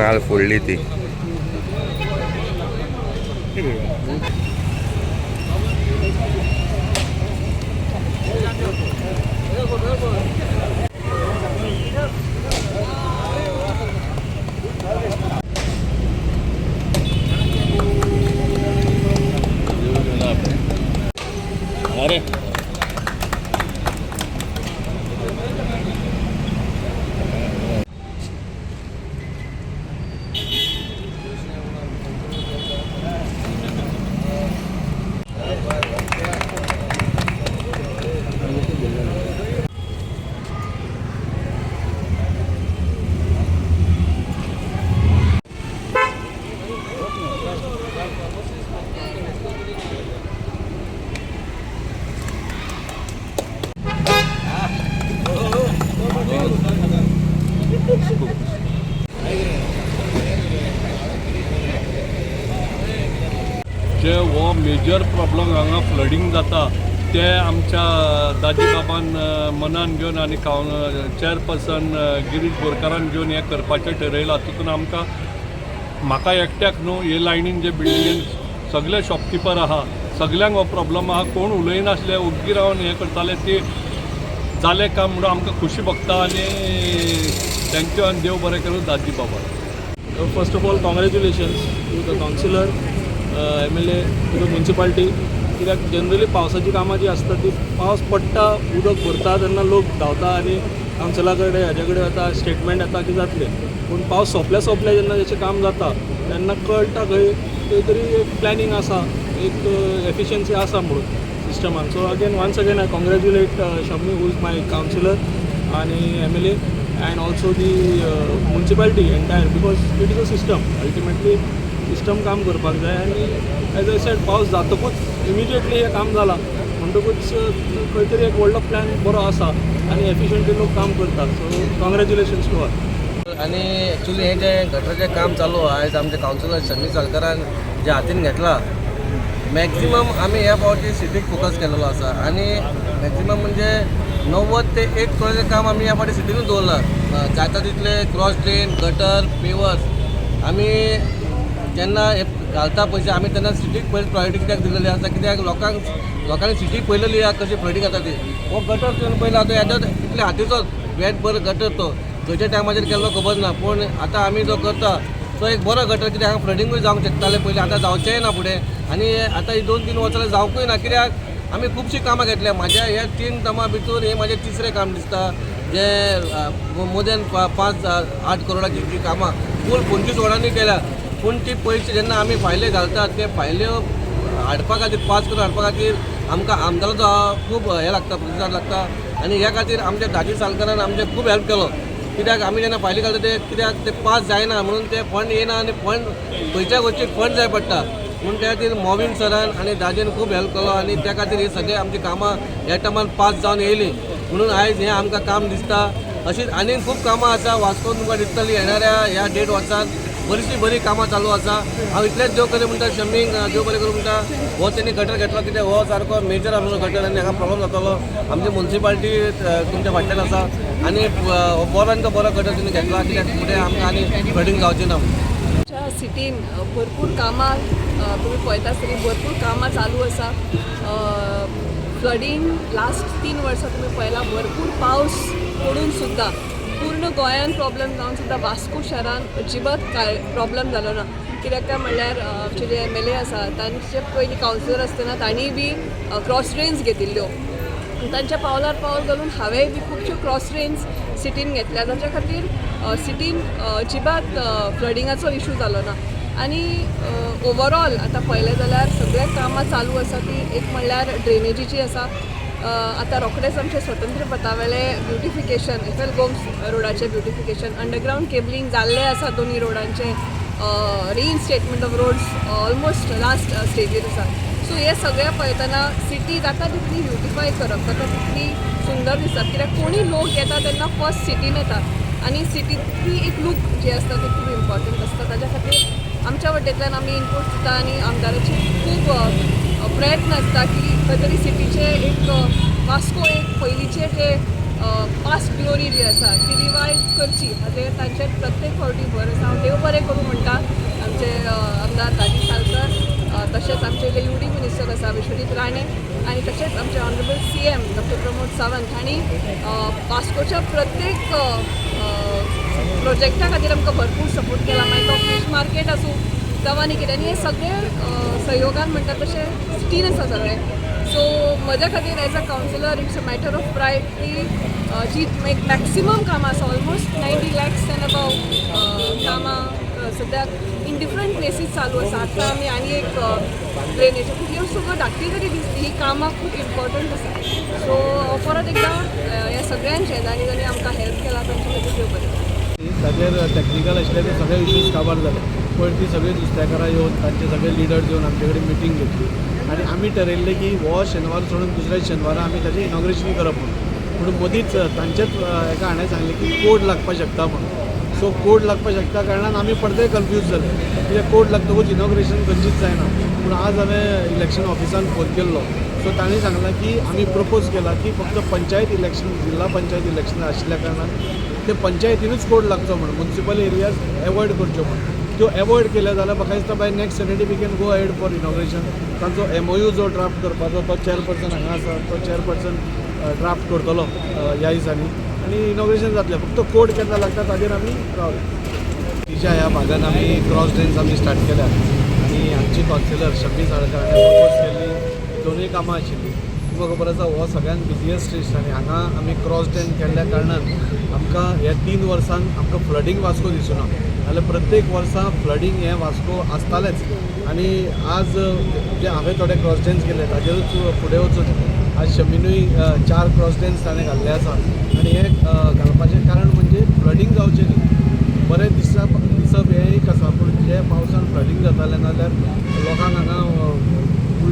नाल फोडली ती. अरे. जे हो मेजर प्रॉब्लम हांगा फ्लडींग जाता ते आमच्या दाजी बाबान मनान घेवन आनी चेअरपर्सन गिरीश बोरकारान घेवन हें करपाचें ठरयलां. तितून आमकां, म्हाका एकट्याक न्हू, हे लायनीन जे बिल्डिंगेन सगळे शॉपकिपर आहा, सगल्यांक हो प्रॉब्लम आहा. कोण उलयनासले, ओग्गी रावन हें करताले. ती जालें काम म्हणून आमकां खुशी भोगता आनी thank you आनी देव बरें करूं दाजी बाबा. First of all, congratulations to the councillor, MLA, to the municipality. कित्याक जनरली पावसाची कामां जी आसता ती पावस पडटा, उदक भरता तेन्ना लोक धांवता आनी कावन्सिला कडेन हाजे कडेन वता, स्टेटमेंट येता की जातलें. पूण पावस सोंपल्या सोंपल्या जेन्ना तेचें काम जाता तेन्ना कळटा खंय खंय तरी एक प्लॅनिंग आसा, एक एफिशियन्सी आसा म्हणून सिस्टमान. So again, once again, I congratulate Shammi, who is my councillor आनी MLA, and also the municipality entire, because it is a system. Ultimately system काम करपाक जाय आनी एज I said, पावस जातकूच इमिजिएटली हें काम जालां म्हणटकूच खंय तरी एक व्हडलो प्लॅन बरो आसा आनी एफिशियंटली लोक काम करतात. So congratulations to all. आनी एक्चुली हें जें गटराचें काम चालू आहा, आयज आमचे कावन्सिलर शमी सालकारान जे हातीन घेतला, मॅक्झिमम आमी ह्या फावटी सिटीक फोकस केलेलो आसा आनी मॅक्झिमम म्हणजे 90 ते 1 करोडाचें काम आमी ह्या फावटी सिटीनूच दवरलां. जाता तितले क्रॉस ड्रेन, गटर, पेवर्स. आमी जेन्ना हे घालता पयशे, आमी तेन्ना सिटीक पयलीं प्रायोरिटी कित्याक दिलेली आसा? कित्याक लोकांनी सिटी पळयलेली आहा कशी फ्लडींग जाता ती. हो गटर तुवें पयला आतां हेजो इतले हातीचो वेट बरो गटर, तो खंयच्या टायमाचेर केल्लो खबर ना. पूण आतां आमी जो करता तो एक बरो गटर, कित्याक हांगा फ्लडींगूय जावंक शकतालें पयलीं, आतां जावचेंय ना फुडें आनी आतां ही 2-3 वर्सां जावंकूय ना, कित्याक आमी खुबशीं कामां घेतल्या. म्हाज्या ह्या 3 टर्मा भितर हें म्हाजें तिसरें काम दिसता, जें मोर देन 5-8 करोडाची जी कामां फूल 25 वॉर्डांनी केल्या. पूण ती पयशे जेन्ना आमी फायल्यो घालतात, ते फायल्यो हाडपा खातीर, पास करून हाडपा खातीर आमकां आमदाराचो खूब हें लागता, प्रतिसाद लागता. आनी ह्या खातीर आमच्या दाजी सालकारान आमचें खूब हेल्प केलो, कित्याक आमी जेन्ना फायली घालता ते कित्याक ते पास जायना म्हणून ते फंड येना आनी फंड खंयच्या गोश्टीक फंड जाय पडटा म्हणून त्या खातीर मोविन सरान आनी दाजीन खूब हेल्प केलो आनी त्या खातीर ही सगळी आमची कामां ह्या टायमान पास जावन येयली म्हणून आयज हें आमकां काम दिसता. अशीच आनीक खूब कामां आसा वास्कोन तुमकां दिसतली. येणाऱ्या ह्या देड वर्सान बरीचशी बरी कामां चालू आसा. हांव इतलेंच देव करूं म्हणटा, शमीक देव बरें करूं म्हणटा. हो तेणी गटर घेतलो, कित्याक हो सारको मेजर आसलो गटर आनी हांगा प्रॉब्लम जातालो. आमची मुन्सिपाल्टी तुमच्या फाटल्यान आसा आनी बरो आनी तो बरो गटर तेणी घेतला, कित्याक फुडें आमकां आनी फ्लडींग जावचें ना. आमच्या सिटीन भरपूर कामां, तुमी पळयता आसतली, भरपूर कामां चालू आसा. फ्लडींग लास्ट 3 वर्सां तुमी पळयलां, भरपूर पावस पडून सुद्दां, पूर्ण गोंयान प्रॉब्लम जावन सुद्दां वास्को शारान अजिबात कांय प्रॉब्लम जालो ना. कित्याक काय म्हणल्यार आमचे जे एमएलए आसा, तांचे पयलीं कावन्सिलर आसतना तांणी बी क्रॉस ड्रेन्स घेतिल्ल्यो. तांच्या पावलार पावल घालून हांवेंय बी खुबश्यो क्रॉस ड्रेन्स सिटीन घेतल्या, ताच्या खातीर सिटीन अजिबात फ्लडिंगाचो इशू जालो ना. आनी ओवरऑल आतां पळयलें जाल्यार सगळें कामां चालू आसा. ती एक म्हणल्यार ड्रेनेजीची आसा. आतां रोखडेंच आमचें स्वतंत्र पथावेलें ब्युटिफिकेशन, एफ एल गोम्स रोडाचें ब्युटिफिकेशन, अंडरग्रावंड केबलिंग जाल्लें आसा. दोनी रोडांचें reinstatement of roads almost last स्टेजीर आसा. सो हे सगळें पळयतना सिटी जाता तितली ब्युटिफाय करप, जाता तितली सुंदर दिसता, कित्याक कोणी लोक येता तेन्ना फर्स्ट सिटीन येता आनी सिटींतली एक लूक जी आसता ती खूब इम्पॉर्टंट आसता. ताच्या खातीर आमच्या वटेंतल्यान आमी इनपूट दिता आनी आमदाराचे खूब प्रयत्न आसता की खंय तरी सिटीचे एक वास्को एक पयलींचे जे पास्ट ग्लोरी जी आसा ती रिवायव करची हाजेर तांचेर प्रत्येक फावटी भर आसा. हांव देव बरें करूं म्हणटा आमचे आमदार दाजी सालकर, तशेंच आमचे जे यू डी मिनिस्टर आसा विश्वजीत राणे आनी तशेंच आमचे honourable CM doctor Pramod Sawant हांणी वास्कोच्या प्रत्येक प्रोजेक्टा खातीर आमकां भरपूर सपोर्ट केला. मागीर तो फीश मार्केट आसूं जावं आनी कितें. आनी हे सगळे सहयोगान म्हणटा तशें सिटीन आसा सगळें. सो म्हज्या खातीर as a councillor it's a matter of pride की जी मॅक्सिमम कामां आसा, almost 90 lakhs and above कामां सद्याक इन डिफरंट प्लेसीस चालू आसा. आतां आमी आनी एक ड्रेनेज, ह्यो सगळ्यो धाकटी जरी दिसली, ही कामां खूब इम्पॉर्टंट आसा. सो परत एकदां ह्या सगळ्यांचे, जांणी जांणी आमकां हेल्प केला तांचे खातीर देव बरें करूं. ताजेर टॅक्निकल आशिल्ले ते सगळे इश्यूज काबार जाले. पयर ती सगळीं नुस्तेकारां येवन, तांचे सगळे लिडर्स येवन आमचे कडेन मिटींग घेतली आनी आमी ठरयल्लें की हो शेनवार सोडून दुसऱ्या शेनवारा आमी ताजें इनॉग्रेशन करप म्हणून. पूण मदींच तांचेच एका हाणें सांगलें की कोड लागपाक शकता म्हणून. सो कोड लागपाक शकता कारणान आमी परते कन्फ्यूज जाले, कित्याक कोड लागतकूच इनॉग्रेशन खंयचीच जायना. पूण आज हांवें इलेक्शन ऑफिसान फोन केल्लो, सो तांणी सांगलां की आमी प्रपोज केला की फक्त पंचायत इलेक्शन, जिल्हा पंचायत इलेक्शन आशिल्ल्या कारणान ते पंचायतीनूच कोड लागचो म्हणून, मुन्सिपल एरियाज एवॉयड करच्यो म्हणून. त्यो एवॉयड केले जाल्यार म्हाका दिसता by next Saturday we can go ahead for inauguration. तांचो एमओयू जो ड्राफ्ट करपाचो तो चेअरपर्सन हांगा आसा, तो चेअरपर्सन ड्राफ्ट करतलो ह्या दिसांनी आनी इनॉग्रेशन जातलें. फक्त कोड केन्ना लागता ताजेर आमी रावले. तिच्या ह्या भागान आमी क्रॉस ड्रेन्स आमी स्टार्ट केल्या आनी आमची कावन्सिलर शब्बी साळकर हाणें प्रपोज केल्ली दोनूय कामां आशिल्लीं. तुमकां खबर आसा, हो सगळ्यान बिजिएस्ट स्ट्रीट आनी हांगा आमी क्रॉस ड्रेन केल्ल्या कारणान आमकां ह्या 3 वर्सान आमकां फ्लडींग वास्को दिसुना, नाल्यार प्रत्येक वर्सा फ्लडींग हें वास्को आसतालेंच. आनी आज जे हांवें थोडे क्रॉस ड्रेन्स केले ताजेरूच फुडें वचून आज शमीनूय चार क्रॉस ड्रेन्स ताणें घाल्ले आसा. आनी हें घालपाचें कारण म्हणजे फ्लडींग जावचें न्ही. बरें दिसप दिसप हें एक आसा, पूण जे पावसान फ्लडींग जातालें नाल्यार लोकांक हांगा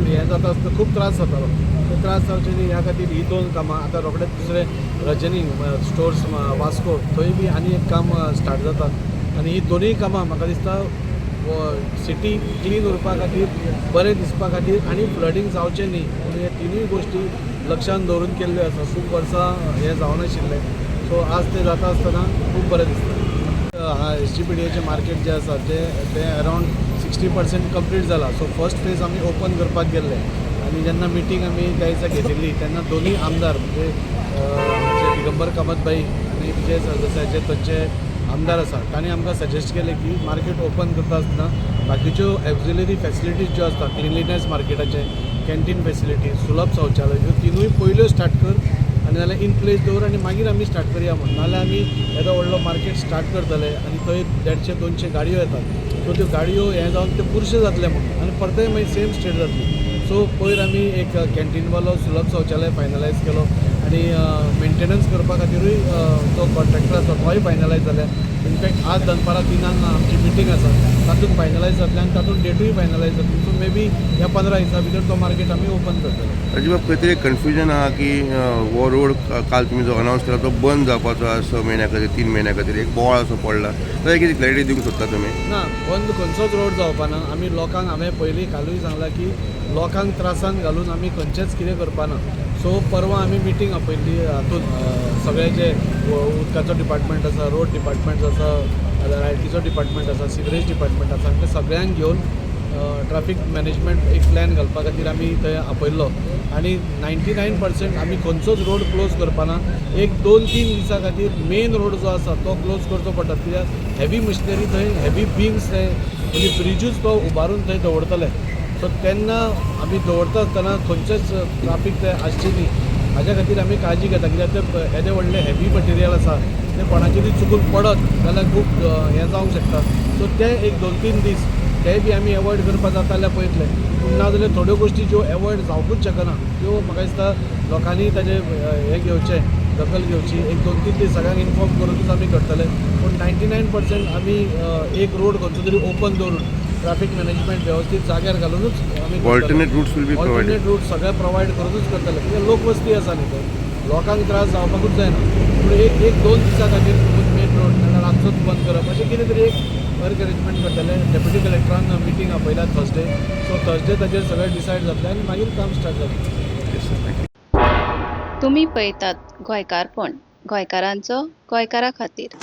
हें जाता आसतना खूब त्रास जातालो. ते त्रास जावचे न्ही ह्या खातीर ही दोन कामां. आतां रोखडेच दुसरें रजनी स्टोर्स वास्को थंय बी आनी एक काम स्टार्ट जाता. आनी ही दोनूय कामां म्हाका दिसता सिटी क्लीन उरपा खातीर, बरें दिसपा खातीर आनी फ्लडींग जावचें न्ही म्हणून हे तिनूय गोश्टी लक्षान दवरून केल्ल्यो आसा. खूब वर्सां हें जावनाशिल्लें, सो आज तें जाता आसतना खूब बरें दिसता. एसजीपीडीएचें मार्केट जें आसा तें अरावंड 60% कंप्लीट जाला. सो फर्स्ट फेज आमी ओपन करपाक गेल्ले आनी जेन्ना मिटींग आमी त्या दिसा घेतिल्ली तेन्ना दोनूय आमदार, म्हणजे आमचे दिगंबर कामत भाई आनी विजय सरदेसाय जे थंयचे आमदार आसा, तांणी आमकां सजेस्ट केलें की मार्केट ओपन करता आसतना बाकीच्यो ऑक्झिलरी फॅसिलिटीज ज्यो आसता, क्लिनलीनेस मार्केटाचें, कॅन्टीन फॅसिलिटी, सुलभ शौचालय, ह्यो तिनूय पयल्यो स्टार्ट कर आनी नाल्यार इन प्लेस दवर आनी मागीर आमी स्टार्ट करया म्हणून. नाल्यार आमी येदो व्हडलो मार्केट स्टार्ट करतले आनी थंय 150-200 गाडयो येतात, सो त्यो गाडयो हें जावन त्यो पुरशे जातले म्हणून आनी परतय मागीर सेम स्टेट जातली. सो पयर आमी एक कॅन्टीनवालो, सुलभ शौचालय फायनलायज केलो आनी मेंटेनन्स करपा खातीरूय जो कॉन्ट्रॅक्टर आसा तोय फायनलायज जाल्या. इनफॅक्ट आज दनपारां 3ांक आमची मिटींग आसा, तातूंत फायनलायज जातलें आनी तातूंत डेटूय फायनलायज जातली. सो मे बी ह्या 15 दिसां भितर तो मार्केट आमी ओपन करतले. राजू, खंय तरी कन्फ्युजन आहा की हो रोड काल तुमी जो अनावन्स केला तो बंद जावपाचो आसा 6 म्हयन्या खातीर, 3 म्हयन्या खातीर, एक बोवाळ असो पडला. तर कितें क्लॅरिटी दिवंक सोदता तुमी? ना, बंद खंयचोच रोड जावपाना. आमी लोकांक हांवें पयलीं कालूय सांगलां की लोकांक त्रासान घालून आमी खंयचेंच कितें करपाना. सो परवां आमी मिटींग आपयल्ली. हातूंत सगळे जे उदकाचो डिपार्टमेंट आसा, रोड डिपार्टमेंट आसा, लायटीचो डिपार्टमेंट आसा, सिवरेज डिपार्टमेंट आसा, हांकां सगळ्यांक घेवन ट्राफीक मॅनेजमेंट एक प्लॅन घालपा खातीर आमी थंय आपयल्लो. आनी 99% आमी खंयचोच रोड क्लोज करपाना. एक 2-3 दिसां खातीर मेन रोड जो आसा तो क्लोज करचो पडटा, कित्याक हेवी मशिनरी थंय, हेवी बिम्स थंय, म्हणजे ब्रिजूच तो उबारून थंय दवरतले. सो तेन्ना आमी दवरता आसतना खंयचेच ट्राफीक थंय आसची न्ही हाज्या खातीर आमी काळजी घेता, कित्याक ते येदे व्हडले हेवी मटेरियल आसा, तें कोणाचेरूय चुकून पडत जाल्यार खूब हें जावंक शकता. सो ते एक 2-3 दीस ते बी आमी एवॉयड करपाक जाता जाल्यार पळयतले. पूण ना जाल्यार थोड्यो गोश्टी ज्यो एवॉयड जावंकूच शकना त्यो म्हाका दिसता लोकांनी ताजें हें घेवचें, दखल घेवची. एक 2-3 दीस सगळ्यांक इन्फॉर्म करुनूच आमी करतले. पूण 99% आमी एक रोड खंयचो तरी ओपन दवरून ट्राफीक मॅनेजमेंट वेवस्थीत जाग्यार घालुनूच आमी करतले. Alternate routes will be provided. Alternate route सगळे प्रोवायड करूनच करतले, कित्याक लोकवस्ती आसा न्ही थंय, लोकांक त्रास जावपाकूच जायना. पूण एक एक दोन दिसां खातीर मेन रोड नाल्यार रातचोच बंद करप अशें कितें तरी एक वर्क अरेंजमेंट करतले. डेप्युटी कलेक्टरान मिटींग आपयल्या थर्सडे, सो थर्सडे ताजेर सगळें डिसायड जातलें आनी मागीर काम स्टार्ट जातलें. Yes, sir. Thank you. तुमी पळयतात गोंयकारपण, गोंयकारांचो गोंयकारा खातीर.